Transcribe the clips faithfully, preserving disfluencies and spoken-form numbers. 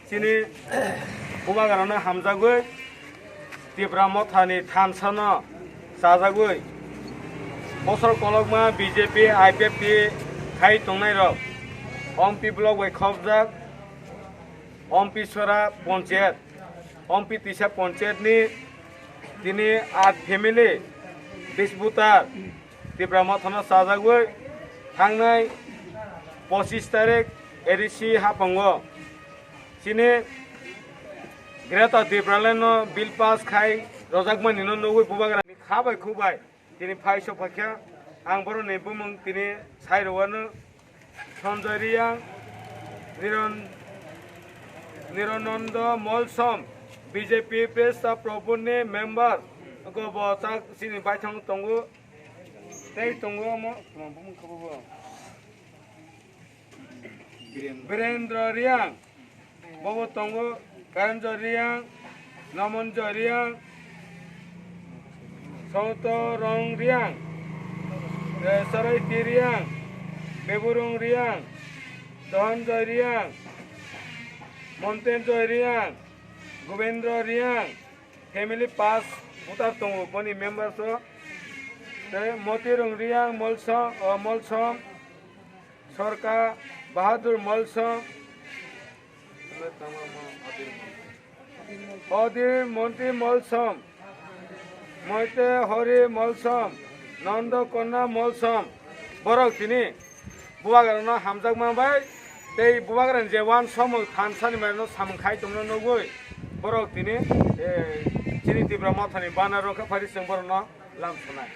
Chini bubagrano hamjagwi Tipra Mothani thansano chajagwi bosor kolokma B J P, I P F T khai tongnairok Ompi block bai khopjak, Ompi Sora Ponchayat, Ompi Tisa Ponchayatni tini at family bisbutar Tipra Mothano chajagwi thangnai pochis tarik A D C hapango chini Greater Tipraland no bill pass khai rojakmani no nugwi bubagrani kha bai khu bai tini phai sok phaikha. Ang borokni bumung tini sai rwano Sanjay Riyang, Niron-, Nironando Molsom, B J P Presta Probhuni member, go bo tak chini baithang tongo, tei tongo omo, toma bumung kha bo bo. Birendra Riyang, bobo tongo Karanjoy Riyang, Nomonjoy Riyang, Sotorong Riyang, eh, Saraiti Riyang, Beburung Riyang, Dohanjoy Riyang, Montenjoy Riyang, Gobendra Riyang, family pas butar tongo, boni members o, tei Motirung Riyang, Molsom, o, Molsom, Sorka Bahadur Molsom, Odir Montri Molsom, Moite Hori Molsom, Nondo Konna Molsom, borok tini bubagrano hamjakma bai tei bubagrani je uansukmung thansani mairokno samung khai tongna nugwi borok tini, eh, chini Tipra Mothani banner rokha phari chwng borokno lam sunai.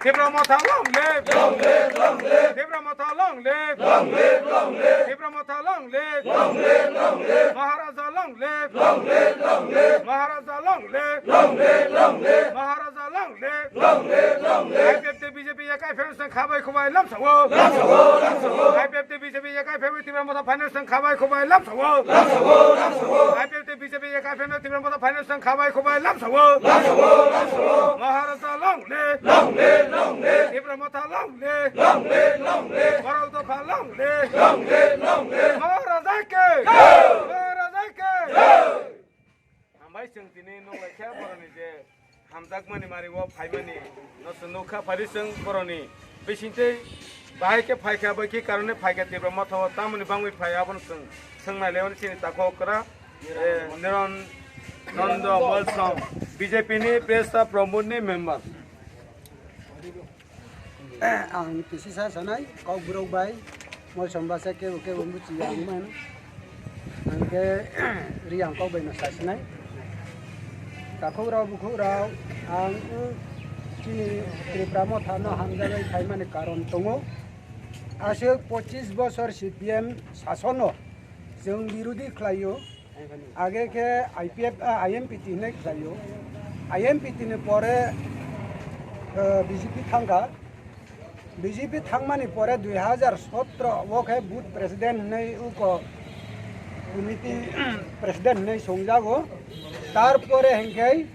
Tipra Motha long live! Long live, long live! Tipra Motha long live! Long live, long live! Tipra Motha long live! Long live, long live! Maharaja long live! Long live, long live! Maharaja long live! Long live, long live! Maharaja long live! Long live, long live! I P F T B J P ya kai phen seng khabai khubai lam sawo. Lam sawo, lam sawo! I P F T B J P ya kai phen Tipra Motha finance seng khabai khubai lam sawo. Lam sawo, lam sawo! I P F T B J P ya kai phen Tipra Motha finance seng khabai khubai lam sawo. Lam sawo, lam sawo! Maharaja long live! Long live, long live! Tipra Motha long live! Long live, long live! Borok Dopha long live! Long live, long live! Maharaja ke! Jai! Maharaja ke! Jai! Hambai chwng tini nukhlaikha borokni je hamjakmani mario phaimani no chwng nukha phari chwng borokni bisingtwi bahai khe phaikha bai khe karone phaikha Tipra Motha o tamoni bangwi phai abono chwng swngnai leoni chini takhuk kwra. Eh, Niron Nondo Molsom, B J P ni Presta Probhuni member. Ang kisisa sanai, Kokborok bai, Molsom basa kebo kebo buchi ya ang man. Ang ke Riyang kok bai no sasinai. Takhuk rok, bukhuk rok, ang u chini Tipra Motha no hamjagwi phaimani karon tongo. Aswk pochis bosor C P M sasono chwng birodi khlaio. Age khe I P F, ah, I M P T hinwi khlaio. I M P T ni pore, eh, B J P thangkha. B J P thangmani pore dui hazar sotro o khe booth president hinwi uko committee president hinwi songjago. Tarpore hinkhe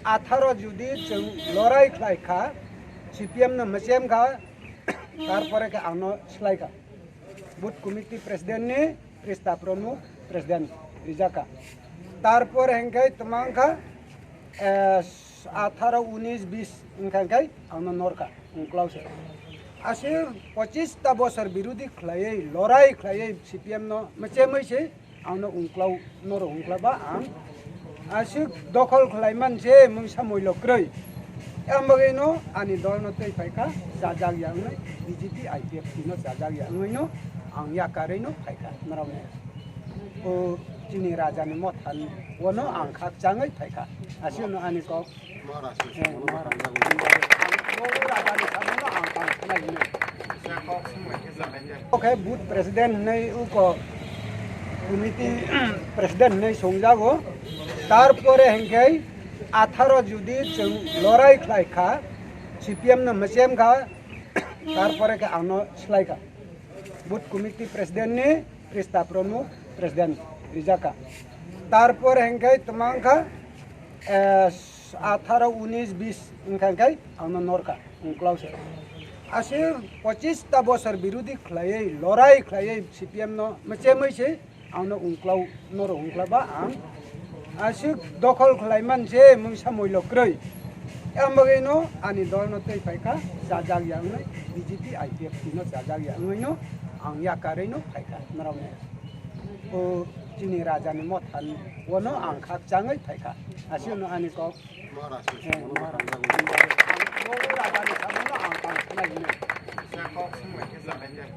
atharo judi chwng lorai khlai kha, C P M no mechem kha, tarpore khe angno slai kha. Booth committee president ni Krista Pramuk president rijak kha. Tarpor hinkhe twmang kha, eh, atharo, unis, bis wngkha hinkhe angno norkha, ungklau se. Aswk pochis ta bosor birodi khlaiwi, lorai khlaiwi C P M no mechem se angno ungklau, norok ungkla ba ang aswk dokhol khlai man se mungsa moilo kwrwi. Ang bagwi no ani dol no tei phaikha, chajak ya wngwi B J P I P F T no chajak ya wngwi no ang yakarwi no phaikha norok ni. O chini raja ni motha ni o no ang khakchangwi phaikha. Aswk no ani kok. Oke, booth president hinwi uko committee president hinwi songjago. Tarpore hinkhe atharo judi chwng lorai khlai kha, C P M no mechem kha, tarpore khe angno slai kha. Booth committee president ni Krista Pramuk president rijak kha. Tarpore hinkhe twmang kha, eh, atharo, unis, bis wngkha hinkhe angno norkha, ungklau se. Aswk pochis ta bosor birodi khlaiwi, lorai khlaiwi C P M no mechem se Ang no ungklau, norok ungkla ba ang aswk dokhol khlai man se mungsa moilo kwrwi. Ang bagwi no ani dol no tei phai kha, chajak ya wngwi B J P I P F T no chajak ya wngwi no ang yakarwi no phai kha norok no. O chini raja ni motha o no ang khakchangwi phai kha. Aswk no ani kok. Eh, Maharaj. Ang bo raja ni samung no ang tang khnai hino.